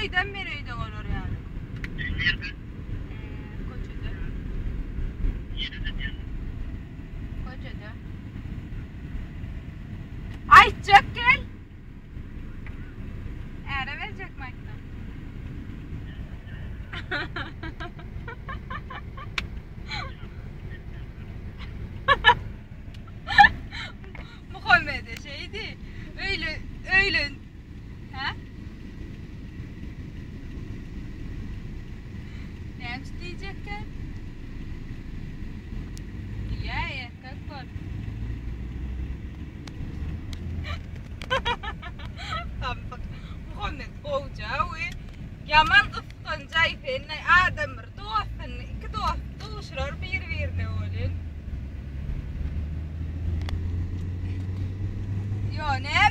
öýden men öýde bolar ýaly. Nirde? Köçede. Nirede diýen? Köçede. Aýtjak gel. Äre berjekmi aýtdym? Muhammede şeýdi. Öýle öýlen. Hä? Näme diýjekkä? Diýä erkek bol. Samsyk. Muhammet gowja we ýaman gysganjaý sen adam bir dostuny iki dost duşurar bir birine welin. Ýo näme?